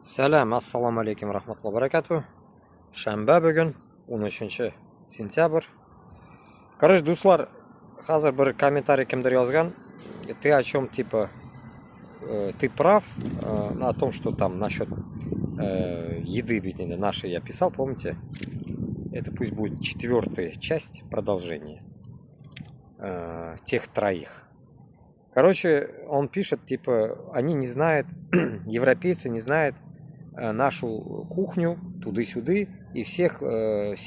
Сәлам, ассаламу алейкум, рахматлы баракату. Шәмбә бүген, 13 сентябрь. Короче, дуслар, хәзер бер комментарий кемдер язган. Ты о чем, типа, ты прав о том, что там насчет еды ведь нашей я писал, помните? Это пусть будет четвертая часть продолжения тех троих. Короче, он пишет, типа, они не знают, европейцы не знают нашу кухню, туды-сюды, и все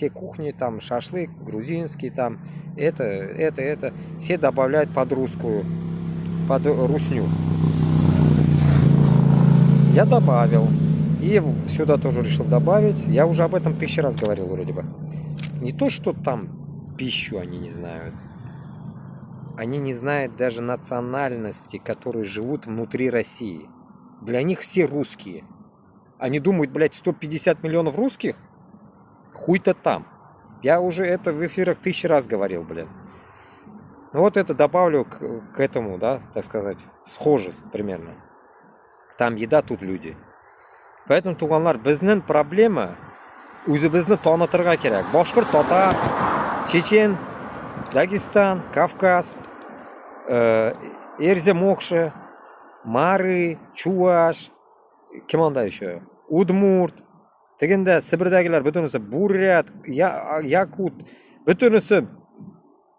кухни, там, шашлык, грузинский, там, это, все добавляют под русскую, под русню. Я добавил. И сюда тоже решил добавить. Я уже об этом тысячу раз говорил вроде бы. Не то, что там пищу они не знают. Они не знают даже национальности, которые живут внутри России. Для них все русские. Они думают, блядь, 150 миллионов русских? Хуй-то там. Я уже это в эфирах тысячи раз говорил, блин. Ну вот это добавлю к этому, да, так сказать, схожесть примерно. Там еда, тут люди. Поэтому, туганнар, безнең проблема үзебезне танытырга кирәк. Башкорт, татар, чечен, Дагестан, Кавказ, Эрзя, Мокша, Мары, Чуваш, кем анда еще? Удмурт, тегендә Себердәгеләр бөтенесе бурят, якут, бөтенесе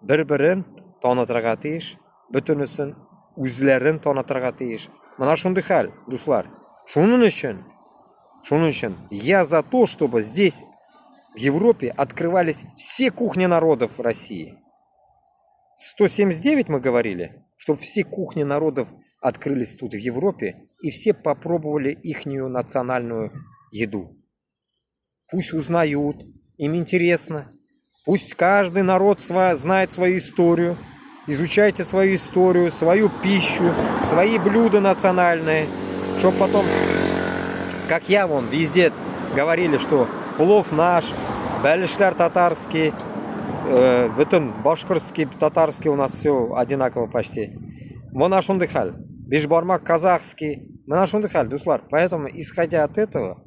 бер-берен танытырга тиеш, бөтенесен үзләрен танытырга тиеш. Менә шундый хәл, дуслар. Шуның өчен я за то, чтобы здесь, в Европе, открывались все кухни народов России. 179 мы говорили, чтобы все кухни народов открылись тут, в Европе, и все попробовали ихнюю национальную еду. Пусть узнают, им интересно. Пусть каждый народ знает свою историю. Изучайте свою историю, свою пищу, свои блюда национальные. Чтоб потом, как я вон, везде говорили, что плов наш, бәлешләр татарский, бөтен башкирский, татарский у нас все одинаково почти. Менә шундый хәл. Бишбармак казахский. Менә шундый хәл, дуслар. Поэтому, исходя от этого,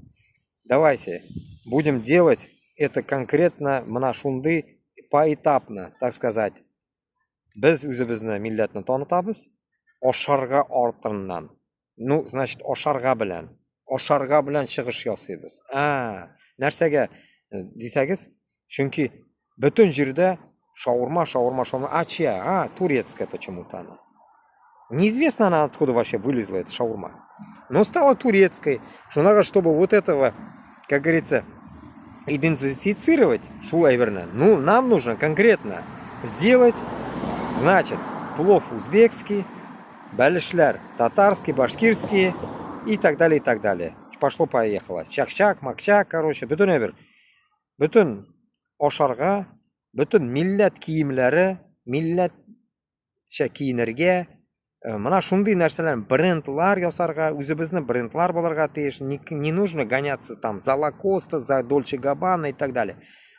давайте будем делать это конкретно менә шундый поэтапно, так сказать. Без үзебезне милләтне танытабыз. Ашарга артыннан. Ну, значит, ашарга белән. Ашарга белән чыгыш ясыйбыз. А, нәрсәгә дисәгез, чөнки бөтен җирдә шаурма, шаурма, шаурма. А чья? А, турецкая почему-то она. Неизвестно она, откуда вообще вылезла, эта шаурма. Но стала турецкой. Что надо, чтобы вот этого, как говорится, идентифицировать шул әйберне, ну, нам нужно конкретно сделать, значит, плов узбекский, бәлешләр татарский, башкирский и так далее, и так далее. Пошло-поехало. Чак-чак, макчак, короче, бөтен әйбер. Бөтен ашарга, бөтен милләт киемләре, милләтчә киенергә, менә шундый нәрсәләр, брендлар ясарга, үзебезнең брендлар булырга тиеш. Не нужно гоняться там за Лакоста, за Дольче Габбана и так далее.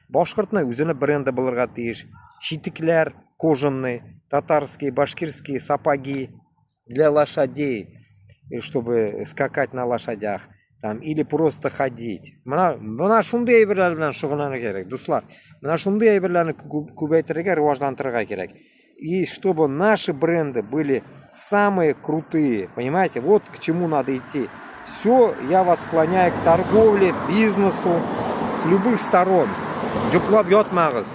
Башкортның үзенең бренды булырга тиеш. Читекләр кожаные, татарские, башкирские сапоги для лошадей, и чтобы скакать на лошадях там или просто ходить. Менә шундый әйберләр белән шөгыльләнергә кирәк, дуслар. Менә шундый әйберләрне күбәйтергә, рывожландырырга кирәк. И чтобы наши бренды были самые крутые, понимаете? Вот к чему надо идти. Все, я вас склоняю к торговле, бизнесу с любых сторон. Йоклап ятмагыз.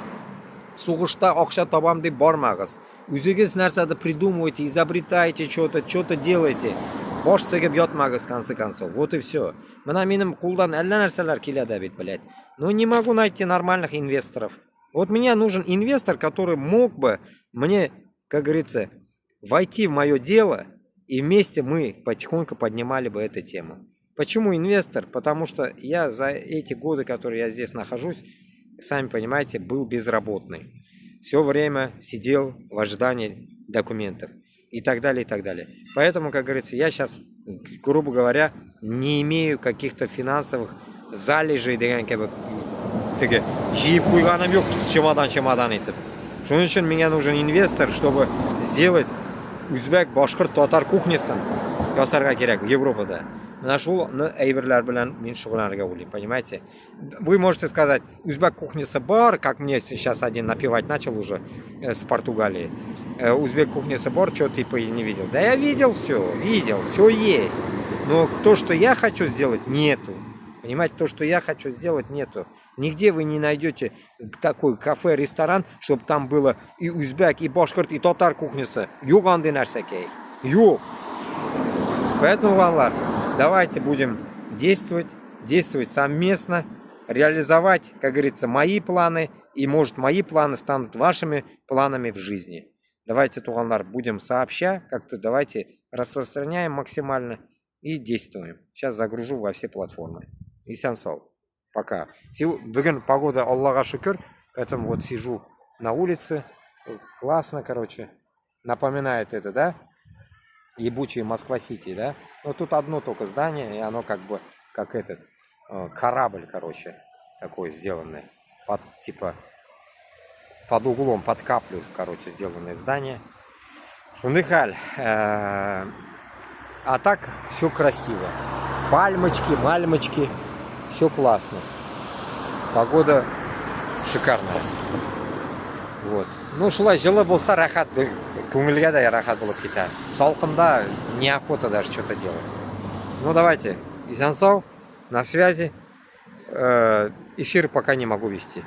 Сугышта акча табам дип бармагыз. Үзегез нәрсәдер придумывайте, изобретайте что-то, что-то делайте. Баш сегеп ятмагыз, в конце концов. Вот и все. Менә минем кулдан әллә нәрсәләр килә дә бит, блядь. Но не могу найти нормальных инвесторов. Вот мне нужен инвестор, который мог бы мне, как говорится, войти в мое дело, и вместе мы потихоньку поднимали бы эту тему. Почему инвестор? Потому что я за эти годы, которые я здесь нахожусь, сами понимаете, был безработный. Все время сидел в ожидании документов и так далее, и так далее. Поэтому, как говорится, я сейчас, грубо говоря, не имею каких-то финансовых залежей дигән кебек теге җыеп куйганым юк чемодан чемодан итеп. Шуның өчен миңа нужен инвестор, чтобы сделать үзбәк, башкорт, татар кухнясын ясарга кирәк Европада. Менә шул әйберләр белән мин шөгыльләнергә уйлыйм, понимаете? Вы можете сказать, узбек кухнясы бар, как мне сейчас один напевать начал уже с Португалии. Узбек кухнясы бар, что типа и не видел. Да я видел все, видел, все есть. Но то, что я хочу сделать, нету. Понимаете, то, что я хочу сделать, нету. Нигде вы не найдете такой кафе, ресторан, чтобы там было и узбек, и башкорт, и татар кухнясы. Юк андый нәрсәкәй. Юк. Поэтому, балалар, давайте будем действовать, действовать совместно, реализовать, как говорится, мои планы, и, может, мои планы станут вашими планами в жизни. Давайте, туганнар, будем сообща, как-то давайте распространяем максимально и действуем. Сейчас загружу во все платформы. Исән-сау. Пока. Бүген погода, Аллага шөкер, поэтому вот сижу на улице. Классно, короче. Напоминает это, да? Ебучий Москва-Сити, да? Но тут одно только здание, и оно как бы, как этот, корабль, короче, такой сделанный. Под, типа, под углом, под каплю, короче, сделанное здание. Шундый хәл. А так все красиво. Пальмочки, мальмочки, все классно. Погода шикарная. Вот. Ну, шулай җылы булса, рәхәт, күңелгә дә рәхәт булып китә. Салкында неохота даже что-то делать. Ну, давайте. Исән-сау, на связи. Эфир пока не могу вести.